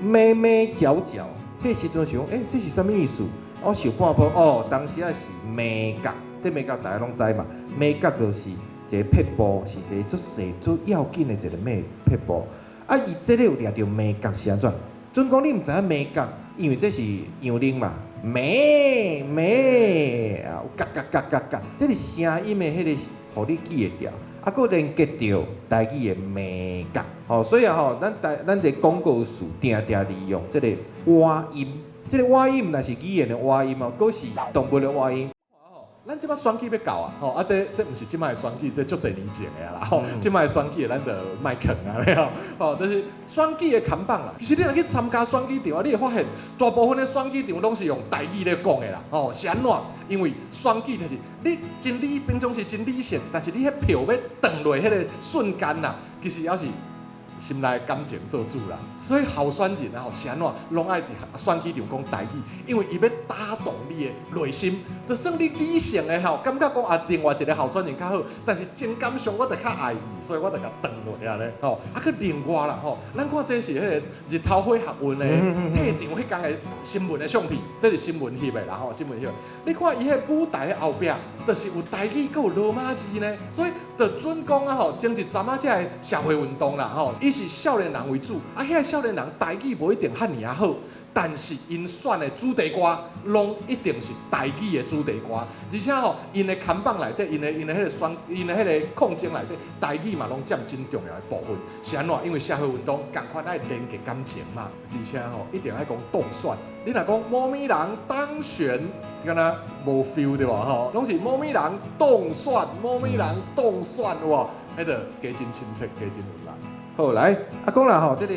咩咩嚼嚼，彼時陣想，這是啥物意思？我想半晡，哦，當時啊是眉角，這眉角大家攏知嘛，眉角就是一個撇步，是一個足細足要緊的一個咩撇步。啊，伊這个有掠著眉角是按怎？準講你毋知影眉角，因為這是陽音嘛，咩咩啊，有角角角角角，這是聲音的彼個，予你記會牢。啊，閣連結著台語的眉角，吼，所以啊吼，咱台咱佇廣告詞定定利用這個倚音，這個倚音毋但是語言的倚音哦，閣是動物的倚音。咱這擺選舉欲到啊，吼啊這這毋是這擺的選舉，這足濟年前的啊啦，吼，這擺的選舉咱就莫囥啊，吼，就是選舉的看板啦。其實你若去參加選舉場啊，你會發現大部分的選舉場攏是用台語咧講的啦，吼，是按怎？因為選舉就是你真理，平常時真理性，但是你彼票欲擲落彼个瞬間啦，其實猶是心內感情做主啦，所以候選人啊吼是按怎，攏愛佇選舉場講台語，因為伊欲打動你的內心。就算你理性的吼，感覺講啊，另外一個候選人較好，但是情感上我就較愛伊，所以我就共擲落按呢吼。啊，閣另外啦吼，咱看這是彼个日頭花學運的退場彼工的新聞的相片，這是新聞翕的啦吼，新聞翕。你看伊彼个舞台的後壁，就是有台語閣有羅馬字呢，所以就準講啊吼，前一陣仔這个社會運動啦吼，伊是少年人為主，啊，遐个少年人台語無一定遐爾仔好，但是𪜶選的主題歌攏一定是台語的主題歌，而且吼，𪜶的看板內底，𪜶的彼个選，𪜶的彼个抗爭內底，台語嘛攏佔真重要的部分。是按怎？因為社會運動仝款愛連結感情嘛，而且吼一定愛講當選。你若講某物人當選，敢若無 feel 對無吼？攏是某物人當選，某物人當選有無？彼個加真親切，加真有力。好來，啊講啦吼，這個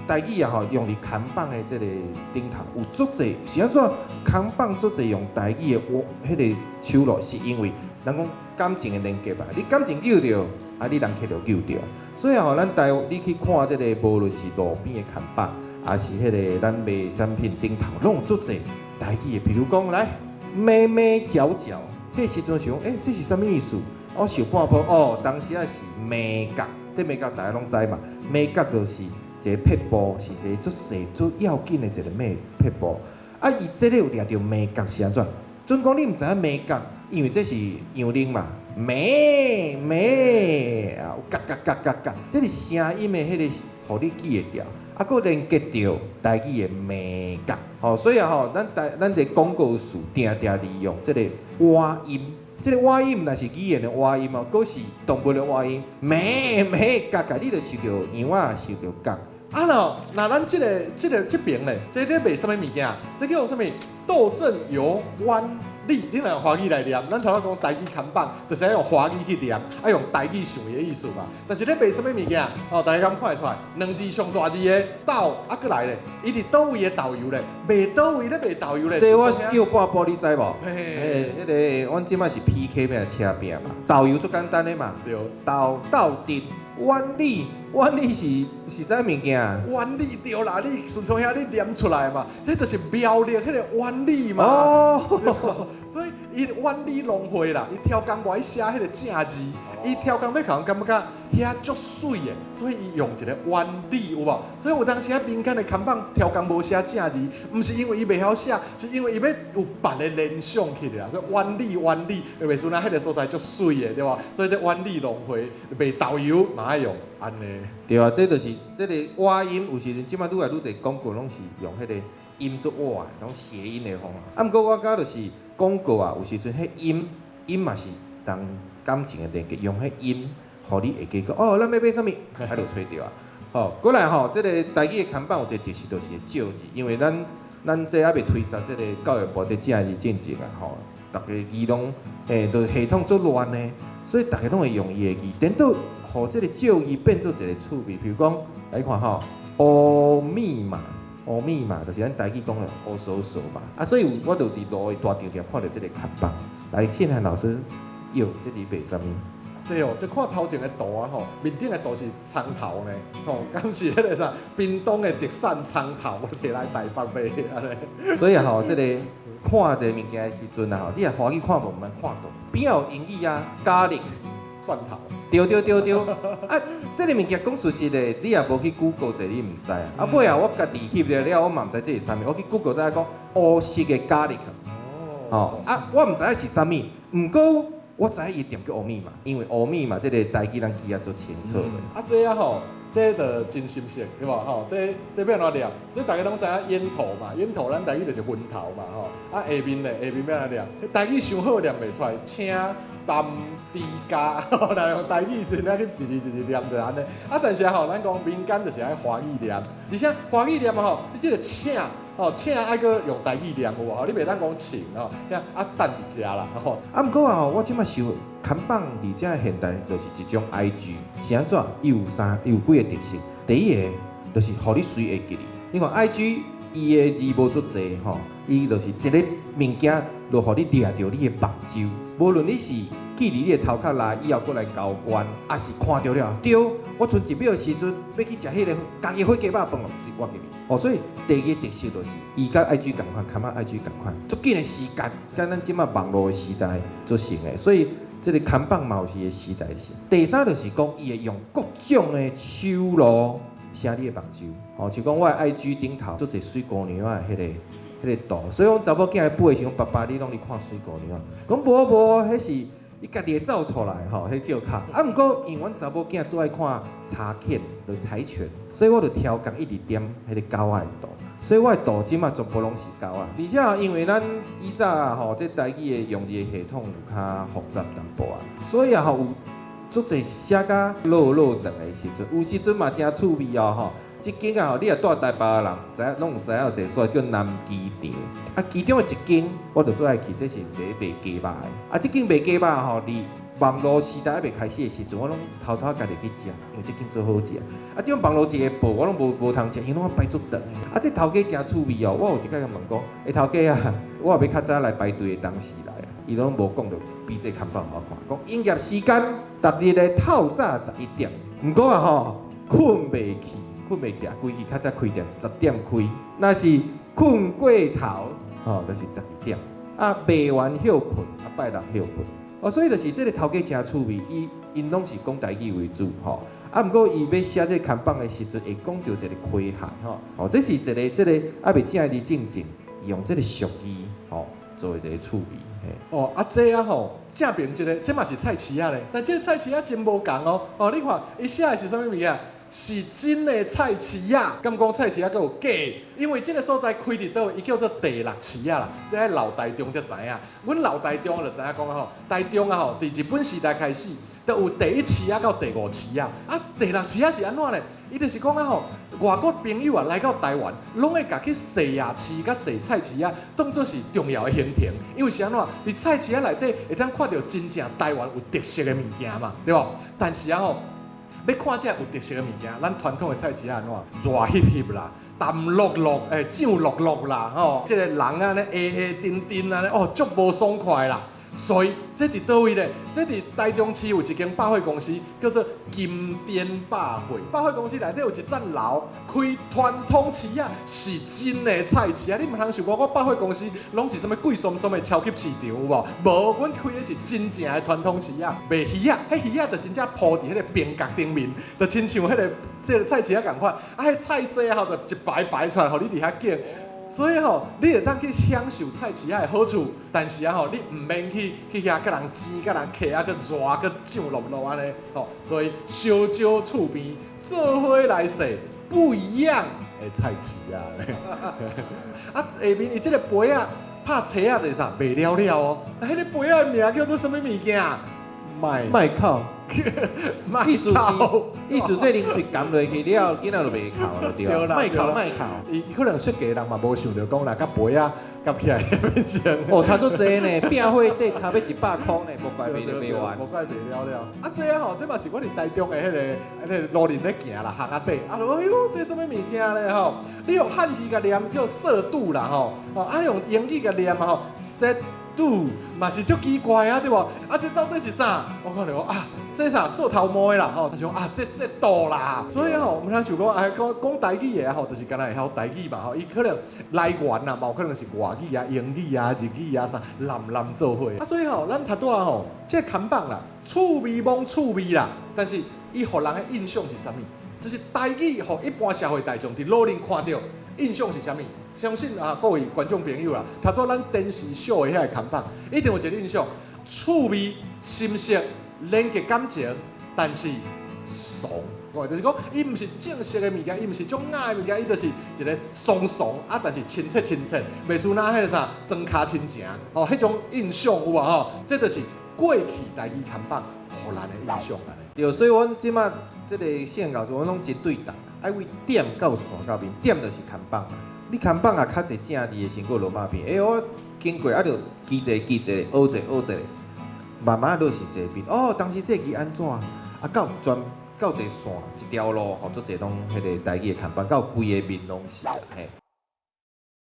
台語啊吼，用佇看板的這個頂頭有足濟，是按怎？看板足濟用台語的話，彼個手路是因為人講感情的連結吧？你感情揪著，啊你人客就揪著。所以吼，咱台你去看這個，無論是路邊的看板，抑是彼個咱賣產品頂頭，攏有足濟台語的。比如講來，咩咩嚼嚼，彼時陣想，這是啥物意思？我想半晡，哦，當時啊是眉角，這眉角大家攏知嘛，眉角就是一個撇步，是一個足細足要緊的一個咩撇步。啊，伊這个有掠著眉角是按怎？準講你毋知影眉角，因為這是陽音嘛，咩咩啊，有角角角角角，這是聲音的彼個，予你記會牢。啊，閣連結著台語的眉角，吼，所以啊吼，咱台咱佇廣告詞定定利用這個倚音，這個倚音毋但是語言的倚音哦，閣是動物的倚音，咩咩角角，你就受著羊仔，受著角。啊喏，那咱這個這爿咧，這咧賣啥物物件？這叫啥物？豆鎮油灣里，你若用華語來念，咱頭仔講台語看板，就是愛用華語去念，愛用台語想伊的意思嘛。但是咧賣啥物物件？哦，大家敢看會出來？兩字上大字的豆，啊，閣來咧，伊佇佗位的豆油咧，賣佗位咧賣豆油咧。這我叫半晡，你知無？嘿，彼个阮這擺是 PK 咩車拼嘛？豆油足簡單的嘛。豆鬥陣。原理，原理是啥物件？原理對啦，你順從遐你念出來嘛，彼就是苗栗彼个原理嘛。所以伊原理農會啦，伊超工無愛寫彼个正字，伊超工欲予人感覺遐足媠的，所以伊用一個原理有無？所以有當時啊民間的看板超工無寫正字，毋是因為伊袂曉寫，是因為伊欲有別个聯想起來啦。所以原理原理，袂輸那彼个所在足媠的對無？所以這原理農會賣豆油嘛愛用按呢。對啊，這就是這個倚音，有時陣這擺愈來愈濟廣告攏是用彼個音做倚的，攏諧音的方法。啊，毋過我感覺就是廣告啊，有時陣彼音音嘛是當感情的連結，用彼音，予你會記講哦，咱欲買啥物，啊就揣著啊。吼，過來吼，這個台語的看板有一個特色，就是借字，因為咱這猶未推捒這個教育部這正字進前啊，吼，逐个字攏都系統足亂的，所以逐个攏會用伊的字，顛倒予這個借字變做一個趣味。比如講，來看吼，烏密碼，烏密碼就是咱台語講的烏索索嘛。啊，所以我就佇路的大場店看著這個看板。來，信漢老師，喲，這佇賣啥物？這哦，這看頭前的圖啊吼，面頂的圖是蔥頭呢，吼，敢是彼個啥？屏東的特產蔥頭，提來台北賣按呢。所以吼，這個看這個物件的時陣啊吼，你若華語看無，毋免看懂。邊仔有英語啊，garlic，蒜頭。對對對對，啊，這个物件講事實的，你也無去 Google 者，你毋知啊。啊，尾後我家己翕了了，我嘛毋知這是啥物，我去 Google 知影講烏色的 garlic。哦，啊，我毋知影是啥物，毋過我知影伊店叫烏米嘛，因為烏米嘛，這个台語咱記啊足清楚的。啊，這啊吼，這就真深色，對無吼？這欲按怎念？這大家攏知影煙頭嘛，煙頭咱台語就是薰頭嘛，吼。啊，下面咧，下面欲按怎念？台語傷好念袂出來，請淡豬加，來用台語真正去一字一字念就按呢。啊，但是吼，咱講民間就是愛華語念，而且華語念吼，你這个請。哦，請愛閣用台語念有無？吼，你袂當講請吼，啊等佇遮啦吼。啊，毋過啊吼，我這馬想看板佇遮現代就是一種 IG，是按怎？伊有三，伊有幾个特色。第一个就是予你隨會記得。你看 IG 伊的字無足濟吼，伊就是一个物件，就予你掠著你的目睭。無論你是記佇你的頭殼內，以後閣來交關，抑是看著了，對，我賰一秒的時陣欲去食彼个家己火雞肉飯哦，我記得。哦，所以第二个特色就是，伊佮 IG 仝款，看板 IG 仝款，足緊的時間，佮咱這馬網路的時代做成的，所以這个看板嘛有伊的時代性。第三就是講，伊會用各種的手路寫你的目睭，哦，像講我的 IG 頂頭足濟媠姑娘仔的彼个圖，所以阮查某囝咧舞的時陣，爸爸你攏佇看媠姑娘仔，講無無，彼是伊家己會走出來吼，彼照卡。啊，毋過因為阮查某囝最愛看柴犬，就柴犬，所以我就刁工一直點彼个狗仔的圖，所以我的圖這馬全部攏是狗仔。而且因為咱以早啊吼，這台語的用字的系統有較複雜淡薄仔，所以啊吼有足濟寫甲落落長的時陣，有時陣嘛誠趣味哦吼。這間啊吼，你若住台北的人，知影攏有知影有一个所在叫南機場。啊，其中的一間我就最愛去，這是佇咧賣雞肉的。啊，這間賣雞肉吼，佇網路時代猶未開始的時陣，我攏偷偷家己去食，因為這間足好食。啊，這種網路一个報，我攏無通食，因為攏排足長的。啊，這頭家誠趣味哦，我有一擺共問講，欸，頭家啊，我若欲較早來排隊的當時來啊，伊攏無講著比這看板予我看，講營業時間逐日的透早11點，毋過啊吼，睏袂去。睏袂去啊，規氣較早開店，10點開。若是睏過頭，吼，就是12點。啊，賣完歇睏，啊，拜六歇睏。哦，所以就是這个頭家誠趣味，伊𪜶攏是講台語為主，吼。啊，毋過伊欲寫這个看板的時陣，會講著一個詼諧，吼。哦，這是一個這个猶未正字進前，用這个俗語，吼，做一个趣味。嘿。哦，啊，這啊吼，正邊這个，這嘛是菜市仔咧，但這个菜市仔真無仝哦。哦，你看，伊寫的是啥物物件？是真的菜市仔，敢講菜市仔閣有假？因為這个所在開佇佗位，伊叫做第六市仔啦。這喺老台中才知影。阮老台中就知影講吼，台中啊吼，佇日本時代開始，就有第一市仔到第五市仔。啊，第六市仔是按怎咧？伊就是講啊吼，外國朋友啊來到台灣，攏會共去踅夜市佮踅菜市仔，當做是重要的行程。因為是按怎？佇菜市仔內底會當看著真正台灣有特色的物件嘛，對無？但是啊吼，欲看這有特色的物件，咱傳統的菜市仔按怎？熱翕翕啦，澹漉漉，欸，醬漉漉啦，吼，這个人按呢黑黑沉沉按呢，哦，足無爽快啦。所以這佇佗位咧？這佇台中市有一間百貨公司，叫做金典百貨。百貨公司內底有一層樓，開傳統市仔，是真的菜市仔。你毋通想講，我百貨公司攏是啥物貴鬆鬆的超級市場有無？無，阮開的是真正的傳統市仔，賣魚仔，彼魚仔就真正鋪佇彼个邊角頂面，就親像彼个這个菜市仔仝款。啊，彼菜色吼，就一排排出來，予你佇遐揀。所以吼，你會當去享受菜市仔的好處，但是啊吼，你毋免去遐佮人爭、佮人客啊，閣熱、閣脹漉漉按呢吼。所以燒焦厝邊做伙來踅不一樣的菜市仔。啊，下面伊這个杯仔拍冊仔就是啥賣了了哦。啊，彼个杯仔的名叫做啥物物件？麥麥哭，麥意思是哭，意思這零嘴含落去了，囡仔就袂哭了，對對啦麥哭麥哭。伊可能設計人嘛無想著講啦，佮杯仔夾起來變成。哦，差足濟呢，餅貨底差欲100箍呢，無怪賣袂完。無怪賣了了。啊，這啊吼，這嘛是我佇台中的彼个路人咧行啦，巷仔底，啊，就哎喲，這啥物物件咧吼？你用漢字共念叫色度啦吼，哦，啊用英語共念啊吼，set do 嘛是足奇怪啊，對無？啊，這到底是啥？我看著講啊，這啥做頭毛的啦吼，他想啊，這色度啦。所以吼，毋通想講啊，講講台語的吼，就是干焦會曉台語嘛吼，伊可能來源啊，嘛有可能是外語啊、英語啊、日語啊啥，濫濫做伙。啊，所以吼，咱頭拄仔吼，這个看板啦，趣味罔趣味啦，但是伊予人的印象是啥物？就是台語，予一般社會大眾佇路頂看著印象是啥物？相信啊，各位觀眾朋友啦，頭拄咱電視秀的遐個看板，一定有一個印象，趣味、深色、連結感情，但是慫，就是講，伊毋是正式的物件，伊毋是種雅的物件，伊就是一個慫慫啊，但是親切親切，袂輸若彼個啥莊跤親情，哦，彼種印象有無吼？這就是過去台語看板予人的印象按呢。對，所以阮這馬這個線教授，阮攏針對逐，愛為點到線到面，點就是看板嘛。你看板也較濟正字的先過羅馬片，欸，我經過啊，就記者記者，學者學者，慢慢落實這個面。哦，當時這支按怎？啊，到全到一個線一條路，吼，足濟攏彼個台語的看板，到規个面攏是啦，嘿。